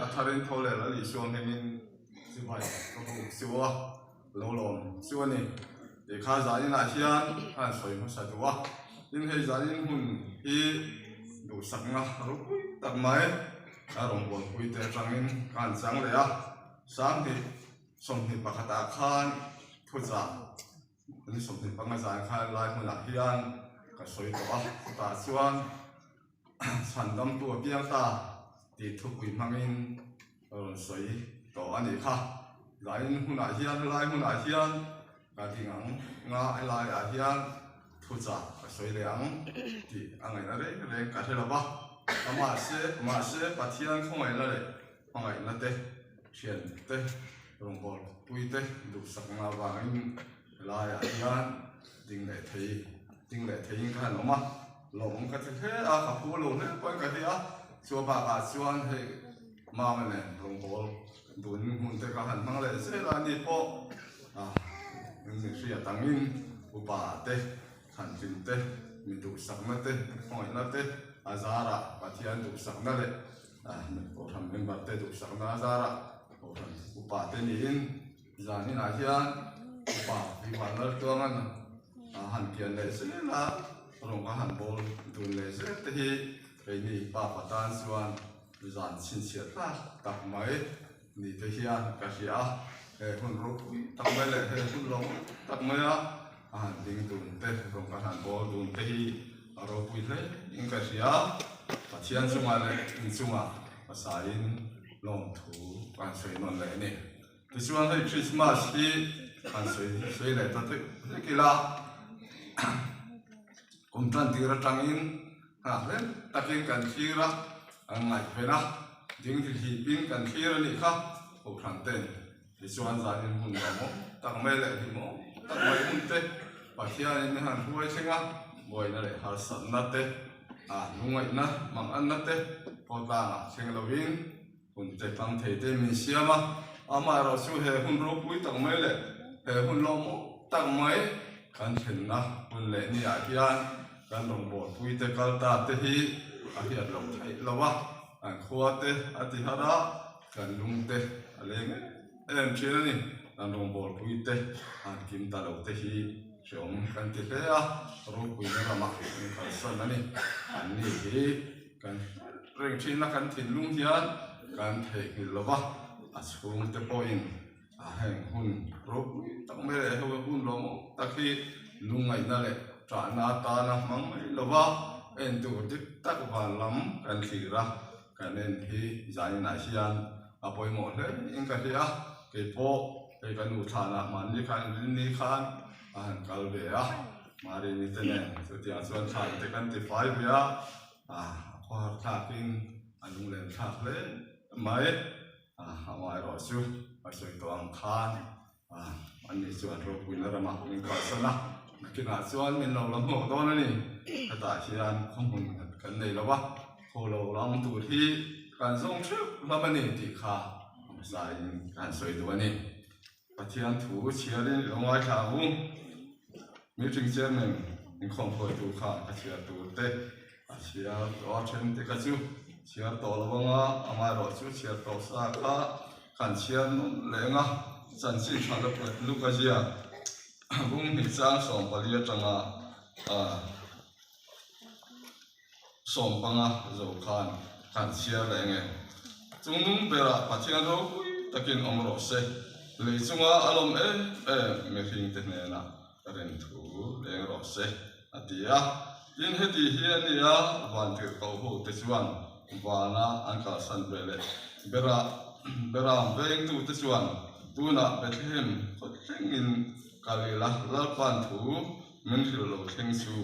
A tharin tho leh Lal Isua hmingin chibai ka buk chu a, lo lawm chu a ni. Tih kha zaninah hian ka han sawi hmasa duh a, tin hei zanin hun hi duhsakna ropui tak mai a rawngbawlpui te atangin ka han chang leh a, 20 21 ah khan thuchah ni 25 zan khan lai hmunah hian ka sawi tawh a, chutah chuan Chhandamtu a piang ta tih thupui hmangin ka rawn sawi tawh a nih kha. Zain hunah hian helai hmunah hian ka ding ang nga helaiah hian thuchah ka sawi leh ang tih a ngaihna reng reng ka hre lo va. Mahse mahse Pathian khawngaihna leh hmangaihna te, thian te, rawngbawlpui te duhsakna avangin helaiah hian ding leh thei ding leh theiin ka han awm a. Lawm ka ti hle a, ka phu lo hle pawhin ka hria. Chua bakah chuan hei Mama nen rawngbâwl dun hmun te ka han hmang leh zel a, ani pawh min hriat angin upa te, thlantlin te, mi duhsakna te, khawngaihna te a zarah Pathian duhsakna leh Kohhran member te duhsakna a zarah Kohhran upa te niin Zan inah hian upa Ivan Laltluanga'n a han pian leh zel a, rawng a han bawl dun leh zel te hi keini papa tan chuan zan chhinchhiah tlak tak mai ni te hian ka hria a, he hun ropui tak mai leh he hun lo tak maia a han ding dun te, rawng a han bawl dun te hi a ropui hle in ka hria. Pathian chungah leh inchungah pasaiin lawmthu ka han sawi nawn leh a ni. Tichuan hei Christmas hi han sawi sawi leh ta hlek hlek ila, kum tan tir atangin nghak hlek takin kan thlir a, kan ngaihven a, ding ri hlipin kan thlir a nih kha Kohhran ten. Tichuan zanin hun lawmawm tak mai leh hlimawm tak mai hun te Pathianin min han hruai thleng a, buaina leh harsatna te, lungngaihna manganna te khawtlangah thleng lovin, Hun te tlang thei te min siam a, amaherawh chu he hun ropui tak mai leh he hun lawmawm tak mai kan thlenna hun leh ni ah hian kan rawngbawlpui te kal ta te hi a hriat loh theih lo a, kan khua te a ti har a, kan lung te a leng em em thin a ni. Kan rawngbawlpui te han kim ta lo te hi hreawm kan ti hle a, ropuina lamah kan kalsan a ni. Anni hi kan Reng thinna kan thinlung hian kan theihnghilh lo va, a chhungte pawhin a heng hun ropui tak mai leh heng hun lawmawm tak hi lungngaihna leh ṭahna atana hmang mai lo va, en tur dik tak van lam kan thlir a, kan en hi zaninah hian a pawimawh hle in ka hria. Keipawh hei ka nu thlanah mahni khan rinni khan a han kal ve a, Marini te nen chutiang chuan thlan te kan ti fai ve a. A khawhar thlakin a lunglen thlak hle mai. Amaherawh chu a sawi tawh ang khan anni chuan ropuina ramah min kalsan a, nakinah chuan min lo la hmuak dawn a ni. Hetah hian khawhmun kan nei lo a, khaw lo ram tur hi kan zawng theuh hlawm a ni tih kha hmasain ka han sawi duh a ni. Pathian thu chhiarin i lo ngaithla ang u. Meeting chairman inkhawm hruaitu kha ka chhiar tur te a chhiar tawh a, then te kha chu chhiar tawh lo anga amaherawh chu chhiar tawh sa kha kan chhiar nawm leh ang a, chanchin tha luk a zia bung hnih chang 14 atanga 15 zo khan kan chhiar leh nge? Chung nung berah Pathian ropui takin awm rawh se, lei chunga a lawm em em mihringte hnenah rinthu leng rawh se, a ti a. Tin, heti hi a ni a, vantirhkoh hote chuan vana an kalsan ve leh berah beram vengtute chuan tunah Bethlehem khaw thlengin kal ila Lalpa'n thu Min hrilh lo thleng chu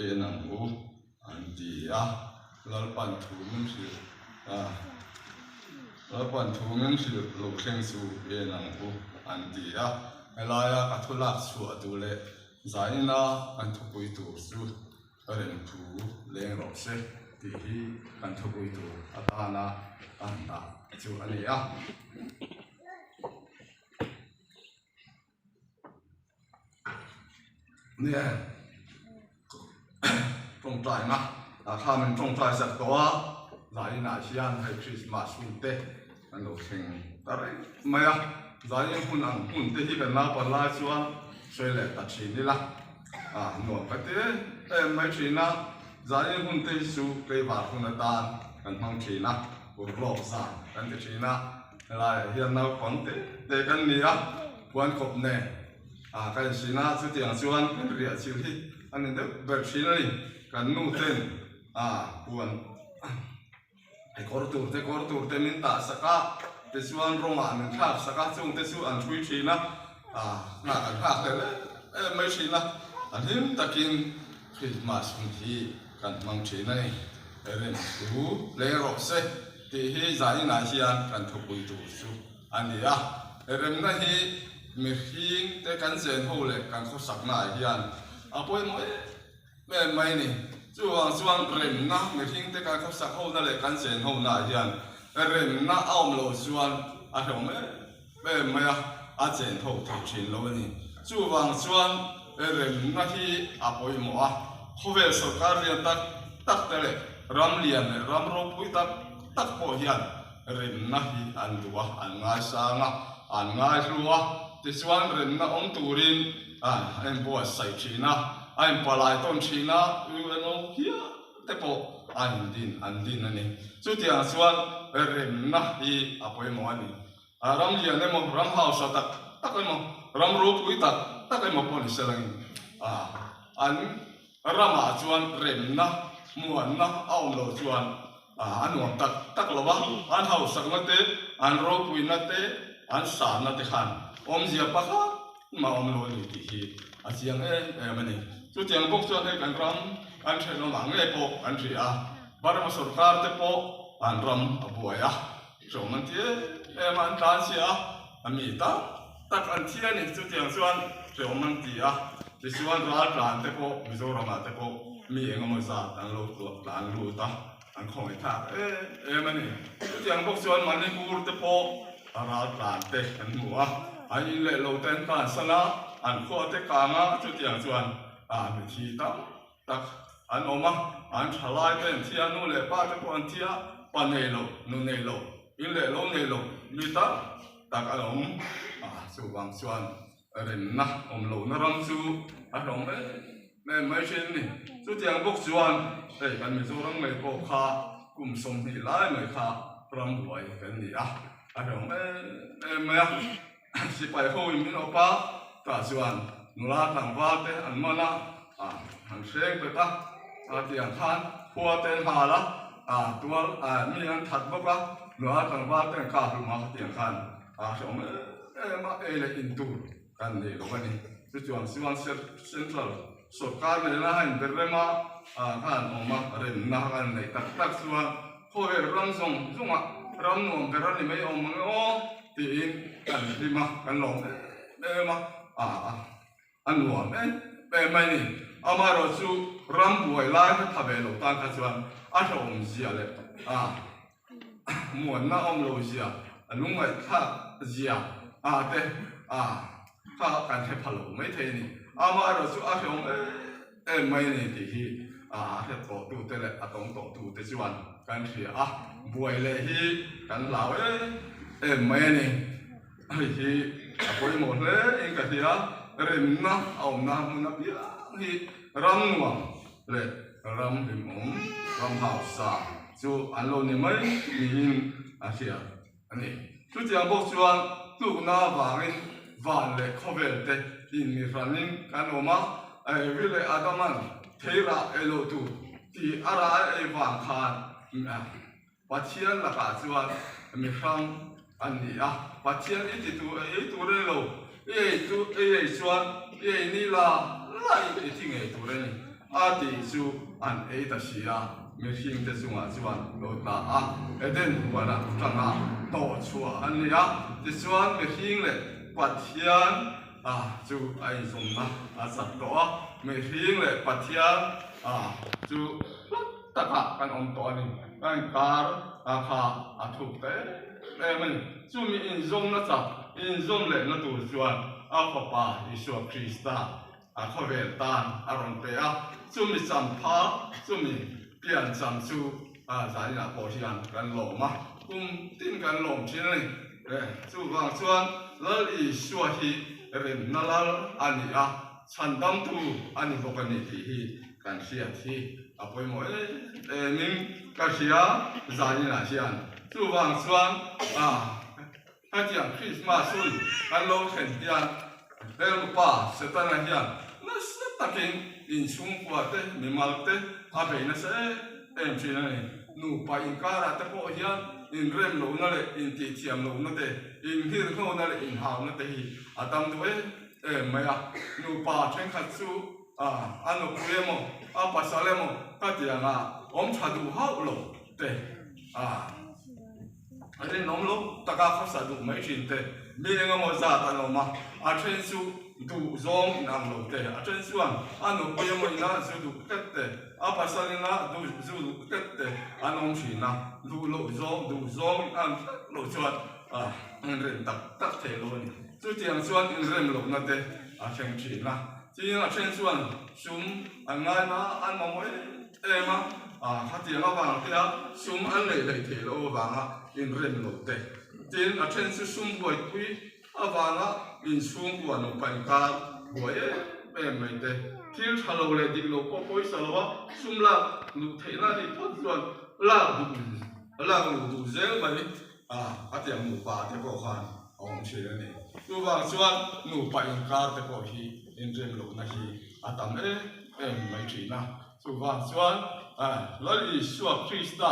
en ang u, an ti a. Lalpan thu min hrilh a, Lalpan thu min hrilh lo thleng chu en ang u, an ti a. Helaia ka thu lak chhuah duh leh zaina kan thupui tur chu ka rem thu leng rawh se tih hi kan thupui tur atana ka han dah chu a ni a. Nia tawngtaina ah kha min tawngtai sak tawh a. Zainah hian hei Krismas hun te an lo thleng ta reng mai a, zain hun ang hmun te hi kan naupan lai chuan sawi leh ta thin ila a nuam ka ti em em mai thin a, zain hun te hi chu tleivar hun atan kan hmang thin a, urlawk zan kan ti thin a, helaiah hian naupang te te kan ni a, puan kawp nen a ka insin a, chutiang chuan kan riah chilh hi a ni deuh ber thin a ni, kan nu ten. A puan a kawr tur te kawr tur te min tah sak a, tichuan rawngah min thlak sak a, chung te chu an hrui thin a, a nghak an nghak hlel em em mai thin a, a hlim takin Christmas hun hi kan hmang thin a ni. Rem thu leng rawh se tih hi zaninah hian kan thupui tur chu a ni a, remna hi mihring te kan chen ho leh kan khawsaknaah hian a pawimawh em Em mai ni. Chuvang chuan remna mihring te kan khawsak hona leh kan chen hona ah hian remna a awm loh chuan a hlawm em em mai a, a chen ho thei thin lo a ni. Chuvang chuan remna hi a pawimawh a, khawvel sorkar lian tak tak te leh ram lian leh ram ropui tak tak pawh hian remna hi an duh a, an ngaisang a, an ngaihlu a, tichuan remna awm turin a inbuatsaih thin a, a inpalai tawn thin a, UNO hial te pawh a indin an din a ni. Chutiang chuan remna hi a pawimawh a ni. Ram lian emaw, ram hausa tak tak emaw, ram ropui tak tak emaw pawh ni se langin an ramah chuan remna, muanna a awm loh chuan a nuam tak tak lo a, an hausakna te, an ropuina te, an sanna te khan awmzia pakhat mah awm lo a ni tih hi a chiang em em a ni. Chutiang bawk chuan hei kan ram kan thenawmah ngei pawh kan ri a, Burma sorkar te pawh an ram a buai a, Hrehawm an ti em em a, an tlan chhia a, a mi tam tak an thi a ni. Chutiang chuan hrehawm an ti a, tichuan ral tlan te pawh Mizoramah te pawh mi eng emaw zat an lo tlan lut a, an khawngaih thlak em em a ni. Chutiang bawk chuan Manipur te pawh ral tlan te an hmu a, an in leh lo te an tlansan a, an khua te kang a, chutiang chuan mi thi tam tak an awm a, an thalai te an thi a, nu leh pa te pawh an thi a, pa nei lo, nu nei lo, in leh lo nei lo mi tam tak an awm a, chuvang chuan remna awm lohna ram chu a hlawm em em mai thin a ni. Chutiang bawk chuan hei kan Mizoram ngei pawh kha kum 20 lai mai kha rambuai kan ni a, a hlawm em em mai a. Sipai ho in min awp a, tah chuan nula tlangval te an man a, an hreng pet a, tiang khan khua te an hal a, tual mi an that bawk a, nula tlangval te an kah hlum a, tiang khan a hrehawm em em a, ei leh in tur kan nei lo a ni. Chutiang chuan Central sawrkar nena a inbe rem a, khan awm a, remna kan neih tak tak chuan khawvel ram zawng zawngah ram nuam ber a ni mai awm ang e aw tiin kan hlim a, kan lawm em em a, a nuam em em mai a ni. Amaherawhchu ram buai lai kha tha ve lo tan kha chuan a hlauhawm zia leh muanna awm lo zia, a lungngaihthlak zia a te a kha kan hre pha lo mai thei a ni. Amaherawhchu a hrehawm em em mai a ni tih hi a hre tawh tu te leh a tawng tawh tu te chuan kan hria a, buai leh hi kan hlau em em mai a ni. Hei hi a pawimawh hle in ka hria, remna a awmna hmun apiang hi ram nuam leh ram hlimawm, ram hausa chu an lo ni mai niin a hria a ni. Chutiang bawk chuan tlukna avangin van leh khawvel te inmihranin kan awm a, Evi leh Adaman thei rah ei loh tur tih a rah a ei vang khan Pathian lakah chuan mi hrang an ni a, Pathian i ti tur ei tur a ni lo, i ei chu i ei chuan i ei ni la la i i thi ngei tur a ni a tih chu an ei ta si a, mihringte chungah chuan lo tla a, Eden huanah tanga hnawh chhuah an ni a, tichuan mihring leh Pathian a chu a inzawmna a chat tawh a, mihring leh Pathian a chu hlat takah kan awm tawh a ni. Kan inkar a kha a thuk ta em em a ni. Chumi inzawmna chak, inzawm lehna tur chuan a Fapa Isua Krista a khawvel tan a rawn pe a. Chumi champha, chumi piancham chu. Zaninah pawh hian kan lawm a, kum tin kan lawm thin a ni. Chuvang chuan Lal Isua hi remna lal a ni a, chhandamtu a ni bawk a ni tih hi kan hriat hi a pawimawh em emin ka hria zaninah hian. Chuvang chuan Hetiang Krismas hun kan lo thlen hian Hmelpa Setana hian nasa takin inchhungkua te, mimal te a bei nasa em em thin a ni. Nupa inkarah te pawh hian inrem lohna leh intihthiam lohna te, inghirnghona leh inhauna te hi a tam duh em em mai a. Nupa thenkhat chu a nupui emaw, a pasal emaw khatianga awm tha duh hauh lo te a. Rinawm lo taka khawsa duh mai thin te, mi engemaw zat an awm a, a then chu duh zawng in ang lo te, a then chuan a nupui emaw ina zu duh tlat te, a pasal ina zu duh tlat te an awm thin a, duh loh zawng, duh zawng in ang tlat loh chuan inrem tak tak thei lo a ni. Chutiang chuan inrem lohna te a thleng thin a, tin a then chuan sum an ngaina an mamawh em. Em a, khatiang avang te a sum an neih hleih theih loh avanga inrem lo te. Tin, a then chu sum buaipui avanga inchhungkua nupa inkar buai em em mai te. Thil tha lo leh dik lo pawh pawisa lo a sum lak luh theihna a nih phawt chuan lak duh lak luh duh zel mai a, khatiang nupa te pawh khan a awm thin a ni. Chuvang chuan nupa inkar te pawh hi inrem lohna hi a tam em em mai thin a. Chuvang chuan Lal Isua Krista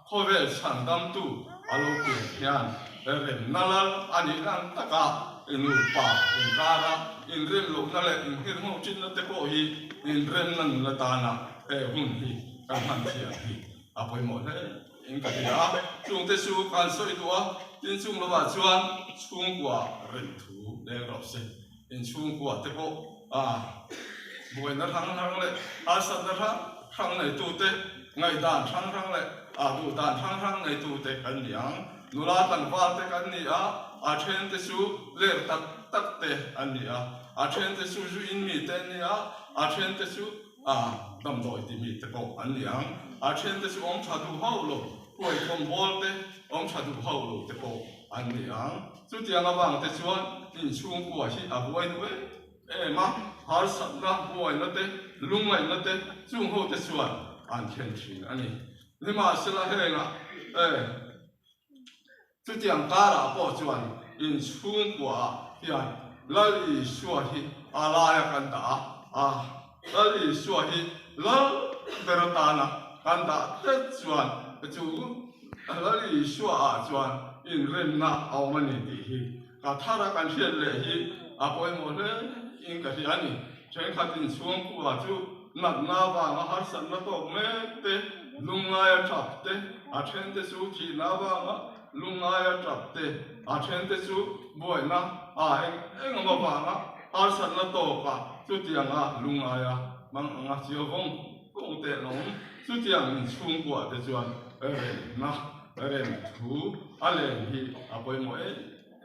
khawvel chhandamtu a lo pian hian remna lal a nih ang taka nupa inkara inrem lohna leh inhirhmo thinna te pawh hi inremna nun atana he hun hi kan hman thiam hi a pawimawh hle in ka hria a. Chungte chu kan sawi duh a, tin chung lovah chuan chhungkua rem thu leng rawh se. Inchhungkua te pawh buaina hrang hrang leh harsatna hrang hrang neitute, ngaihdan hrang hrang leh duhdan hrang hrang neitute kan ni ang. Nula tlangval te kan ni a, a then te chu ler tak tak te an ni a, a then te chu zu in mi te an ni a, a then te chu damdawi ti mi te pawh an ni ang. A then te chu awm tha duh hauh lo, huaithawm bawl te awm tha duh hauh lo te pawh an ni ang. Chutiang avang te chuan inchhungkua hi a buai duh em em a, harsatna, buaina te, lungngaihna te chung ho te chuan an thlen thin a ni. Nimahsela hengah e chutiang karah pawh chuan inchhungkuaah hian Lal Isua hi a laia kan dah a, a Lal Isua hi Lal ber atana kan dah tlat chuan chu Lal Isua ah chuan inremna a awm a ni tih hi ka thar a kan hriat leh hi a pawimawh hle in ka hria a ni. Thenkhat inchhungkua chu natna avanga harsatna tawk mek te, lungngaia tap te, a thente chu thihna avanga lungngaia tap te, a thente chu buaina a eng eng awm avanga harsatna tawkah chutianga lungngaia hmang anga chiau vawng vawng te an awm. Chutiang inchhungkuah te chuan remna, rem thu a len hi a pawimawh em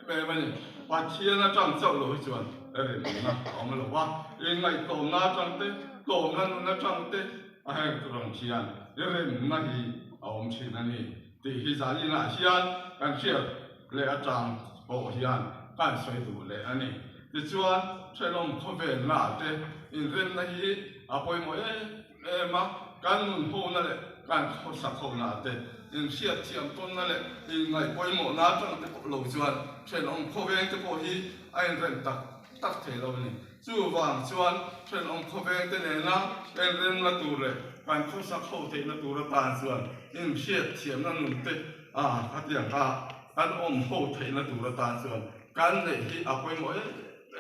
em a ni. Pathian atang chauh lo hi chuan remna a awm lo va, inngaihtlawmna atang te, tlawmna nun atang te a heng tur ang hian remna hi a awm thin a ni tih hi zaninah hian kan hriat leh atang pawh hian kan sawi duh leh a ni. Tichuan, thenawm khawvelna te inremna hi a pawimawh em em a, kan nun hona leh kan khawsak hona te inhriat thiam tawnna leh inngaih pawimawhna atang te pawh lo chuan thenawm khawveng te pawh hi a inrem tak tak thei lo a ni. Chuvang chuan thenawm khawveng te nena inremna tur leh kan khawsak ho theihna tur atan chuan inhriat thiamna nun te a khatiang kha kan awm ho theihna tur atan chuan kan neih hi a pawimawh em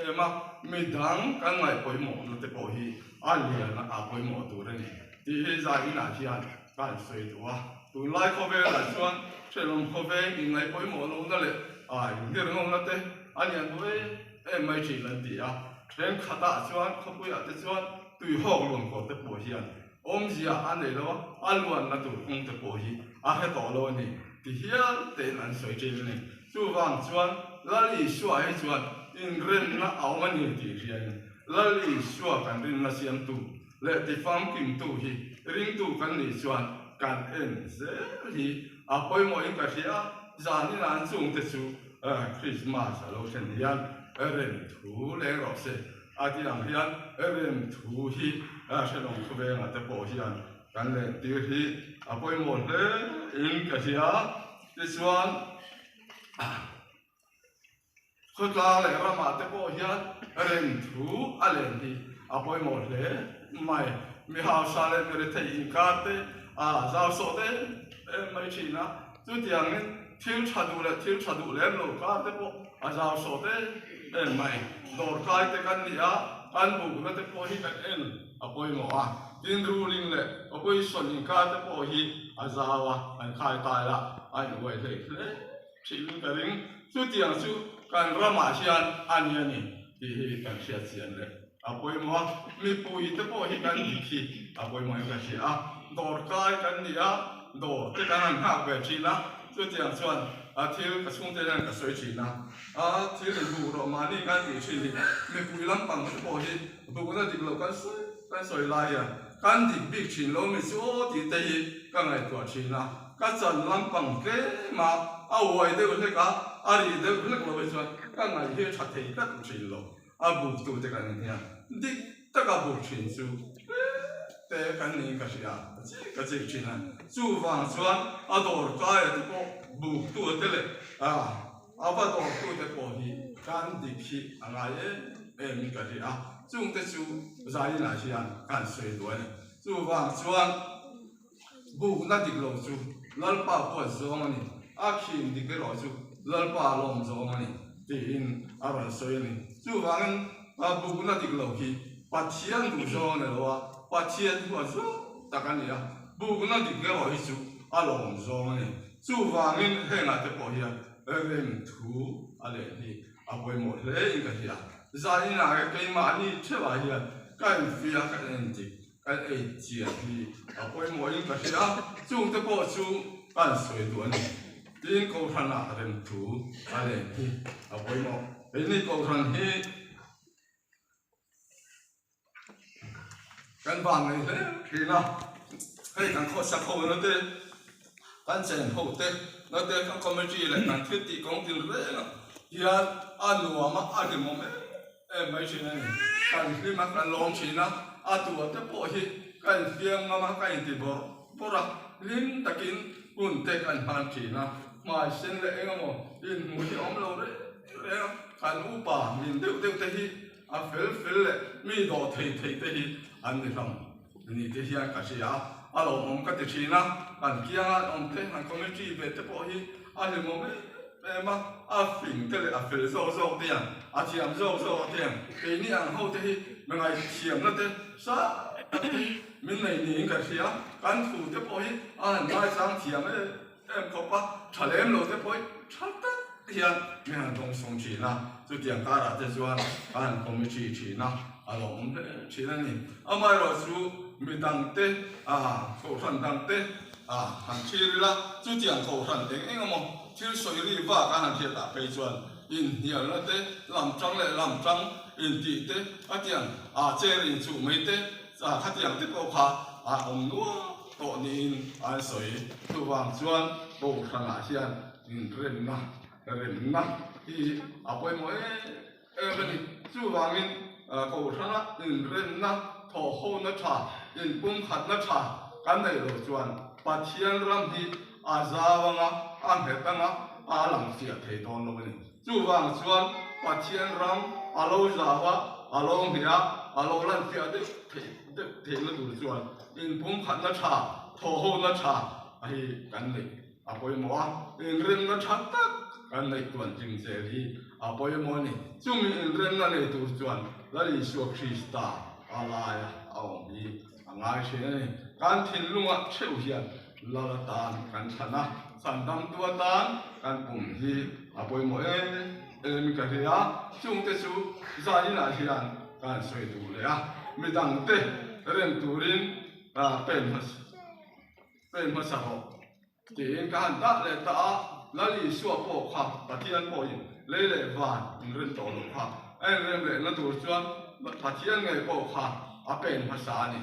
em a, midang kan ngaih pawimawhna te pawh hi a lian a pawimawh tur a ni tih hi zai inah hian ka han sawi duh a. Tunlai khawvelah chuan thenawm khawveng inngaih pawimawh lohna leh inhirngona te a lian duh em em mai thin an ti a. Thenkhatah chuan khawpuiah te chuan tuihawk luan kawr te pawh hian awmzia a nei lo a, a luanna tur kawng te pawh hi a hre tawh lo a ni ti hial tein an sawi thin a ni. Chuvang chuan Lal Isua hi chuan inremna a awm a ni tih hriain Lal Isua kan rinna siamtu leh tifamkimtu hi ringtu kan nih chuan. kan en zel hi a pawimawhin ka hria a, zanin an chungte chu Krismas a lo thlen hian rem thu leng rawh se a tih ang hian rem thu hi hrelawm khawvengah te pawh hian kan lentir hi a pawimawh hle in ka hria. Tichuan. Khawtlang leh ramah te pawh hian rem thu a len hi a pawimawh hle mai. Mi hausa leh mi rethei inkar te a zau sawh em em mai thin a, chutiangin thil tha duh leh thil tha duh lem lo kar te pawh a zau sawh em em mai. Dawrkai te kan ni a, kan bukna te pawh hi kan en a pawimawh a, tin ruling leh opposition inkar te pawh hi a zau a, kan khai tai la a inhuai hlei hle. Thin ka ring. Chutiang chu kan ramah hian a ni a ni tih hi kan hriat chian leh a pawimawh a. Mipui te pawh hi kan dik hi a pawimawhin ka hria a. Dawrkai kan ni a, dawr te kan han nghak ve thin a. Chutiang chuan a thil ka chhungte hian ka sawi thin a, a thil inbuk rawh mahni kan tih thin hi mipui lampang te pawh hi bukna dik loh kan sawi kan sawi lai hian kan dik bik thin lo mi chu aw tih te hi ka ngaihtuah thin a. Ka chan lampang tlem a, a uai deuh hlek a, a ri deuh hlek lo hi chuan ka ngaih hi a tha thei tlat thin lo. A buktu te kan inhian dik taka buk thin chu te kan niin ka hria a, chik ka chik thin a. Chuvang chuan a dawr kaia te pawh buktu te leh a va dawrtu te pawh hi kan dik hi a ngai em em in ka hria a, chungte chu zainah hian kan sawi duh a ni. Chuvang chuan. Bukna dik lo chu Lalpa huat zawng a ni, a khin dik erawh chu Lalpa lawm zawng a ni, tiin a rawn sawi a ni. Chuvangin, bukna dik lo hi Pathian duh zawng a ni lo a, Pathian huat zawng tak a ni a, bukna dik erawh hi chu a lawm zawng a ni. Chuvangin, hengah te pawh hian rem thu a leh hi a pawimawh hle in ka hria. Zaninah keimahni theuhah hian ka infiah ka endik Kan ei chiah hi a pawimawhin ka hria a, chungte pawh chu kan sawi duh a ni. Tin, Kohhranah remthu a len hi a pawimawh. Keini Kohhran hi kan van nei hle thin a, hei kan khawsak ho na te, kan chen ho te na te, kan committee leh kan thil tih kawng tin rengah hian a nuam a, a hlimawm em. Em mai thin a ni. Kan hlim a, kan lawm thin a, a tua te pawh hi ka infiam ngam a, ka inti bawrh bawrh a, hlim takin hun te kan hman thin a, hmai sen leh eng emaw inhmuh hi a awm lo reng reng a, kan upa min deuh deuh te hi a fel fel leh mi dawh thei thei te hi an ni hlawm ni te hian ka hria a, a lawmawm ka ti thin a, kan kianga an awm te, an committee ve te pawh hi a hlimawm em em a, a fing te leh a fel zawk zawk te hian, a thiam zawk zawk te hian keini ang ho te hi mi ngaihthiamna te sang tak te hi min nei niin ka hria, kan thu te pawh hi a han ngaichang thiam em em khawp a, tha lem lo te pawh hi tha tak hian mi han dawngsawng thin a, chutiang karah te chuan ka han committee thin a, a lawmawm hle thin a ni. Amaherawhchu midangte, kohhran dangte A han thlir ila, chutiang kohhran eng eng emaw thil sawi ri vak a han hriat ah phei chuan inhnialna te, lam tang leh lam tang intih te, khatiang a chair inchuh mai te, khatiang te pawh kha a awm nual tawh niin an sawi. Chuvang chuan kohhranah hian inremna, remna hi a pawimawh em em a ni. Chuvangin kohhrana inremna, thawhhona tha, inpumkhatna tha kan neih loh chuan Pathian ram hi a zau anga, a nghet anga, a lang fiah thei dawn lo a ni. Chuvang chuan Pathian ram a lo zau a, a lo ngheh a, a lo lan fiah deuh theih deuh theihna tur chuan inpumkhatna tha, thawhhona tha hi kan neih A pawimawh a, inremna tha tak kan neih tuan ching zel hi a pawimawh a ni. Chumi inremna nei tur chuan Lal Isua Krista a laia a awm hi a ngai thin a ni. Kan thinlungah theuh hian Lal atan kan thlan a, chhandamtu atan kan pum hi a pawimawh em em ka hria. Chungte chu zaninah hian kan sawi duh leh a, midangte rem turin pen hmasa. Pen hmasa rawh tiin ka han dah leh ta a, Lal Isua pawh kha Pathian pawhin lei leh van inrem tawh loh kha a inrem lehna tur chuan Pathian ngei pawh kha a pen hmasa a ni.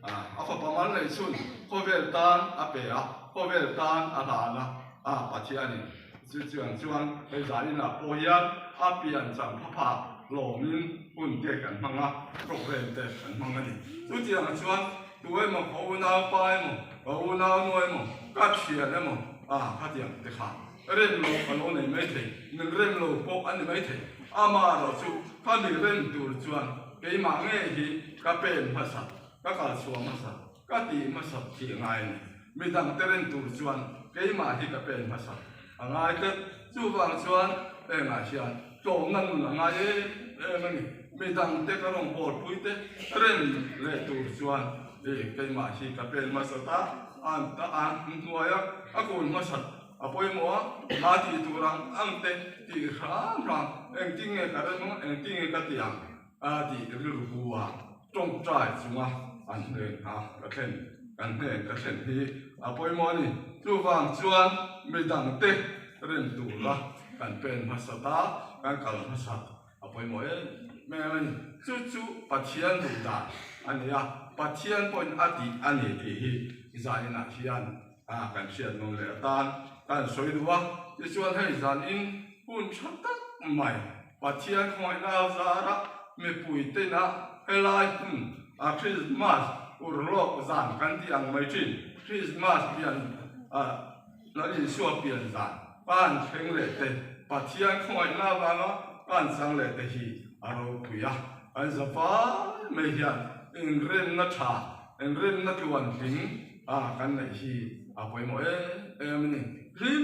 A fapa mal neih chhun khawvel tan a pe a, khawvel tan a hlan a, a Pathianin chu chuang chuan hei zaninah pawh hian a pian chang phapha lawmin hun te kan hmang a, programme te kan hmang a ni. Chutiang chuan tu emaw ka unaupa emaw, ka unaunu emaw, ka thian emaw a khatiang te kha rem lo ka lo nei mai thei, min rem lo pawh a ni mai thei. Amaherawh chu ka mi rem tur chuan keimah ngei hi ka pen hmasa, ka kal chhuah hmasa, ka tih hmasa thih ngai a ni. Midang te rem tur chuan keimah hi ka pen hmasa a ngai tlat. Chuvang chuan hengah hian tlawmna nun a ngai em em a ni. Midang te ka rawngbawlpui te rem leh tur chuan keimah hi ka pen hmasa ta, an ta an hnuaia ka kun hmasat A pawimawh a, a tih tur ang ang te tih hram hram, engtin nge ka rem ang, engtin nge ka ti ang a tih rilru hu a, tawngtai chunga an hnen a ka thlen, kan hnen ka thlen hi a pawimawh a ni. Chuvang chuan midangte rem tura kan pen hmasat a, kan kal hmasat a pawimawh em em a ni. Chu chu Pathian duh dan a ni a, Pathian pawhin a tih a ni tih hi zaninah hian A kan hriat nawn leh atan kan sawi duh a, tichuan hei zanin hun tha tak mai Pathian khawngaihna zara mipui tena helai hun a Krismas urlawk zan kan tih ang mai thin, Krismas pian a Lal Isua pian zan kan thleng leh te, Pathian khawngaihna avanga kan chang leh te hi a ropui a, kan za fai mai hian inremna tha, inremna tluan tling A kan neih hi a pawimawh em em a ni. Hlim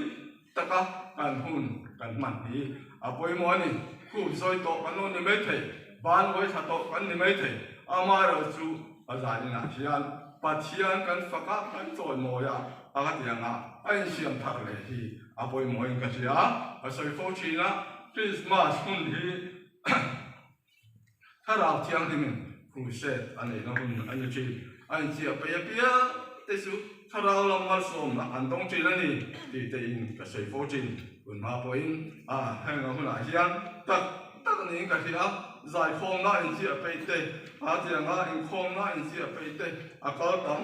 taka kan hun kan hman hi a pawimawh a ni. Khup zawi tawh kan lo ni mai thei, ban uai thla tawh kan ni mai thei. Amaherawh chu a zaninah hian Pathian kan fak a, kan chawimawi a, a ka ti ang a, a insiam thar leh hi a pawimawhin ka hria. Ka sawi fo thin a, Krismas hun hi Thlarau Thianghlimin crusade a neihna hun a ni thin. A inchiah peih apiang te chu Thlarau lam malsawmna an dawng thin a ni tih te in ka sawi fo thin. Hun hma pawhin a heng a hunah hian tak tak niin ka hria a, zaikhawmna inchiah peih te, a tianga inkhawmna inchiah peih te a kal tam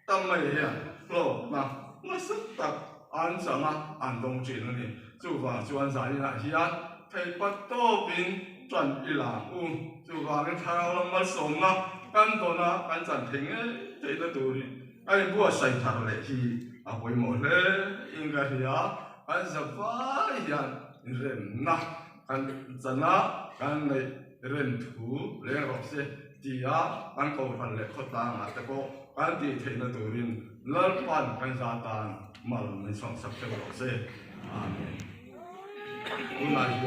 tam mai hian hlawkna nasa tak an chang a, an dawng thin a ni. Chuvang chuan zaninah hian theipat tawpin tan i la ang u. Chuvangin thlarau lam malsawmna kan dawn a, kan chan thei ngei theihna turin a inbuatsaih thar leh hi a pawimawh hle in ka hria. Kan zavai hian inremna kan chan a, kan neih rem thu leng rawh se tia kan kohhran leh khawtlangah te pawh kan tih theihna turin Lalpan kan za tan mal min sawmsak theuh rawh se. Amen. Tunah hian.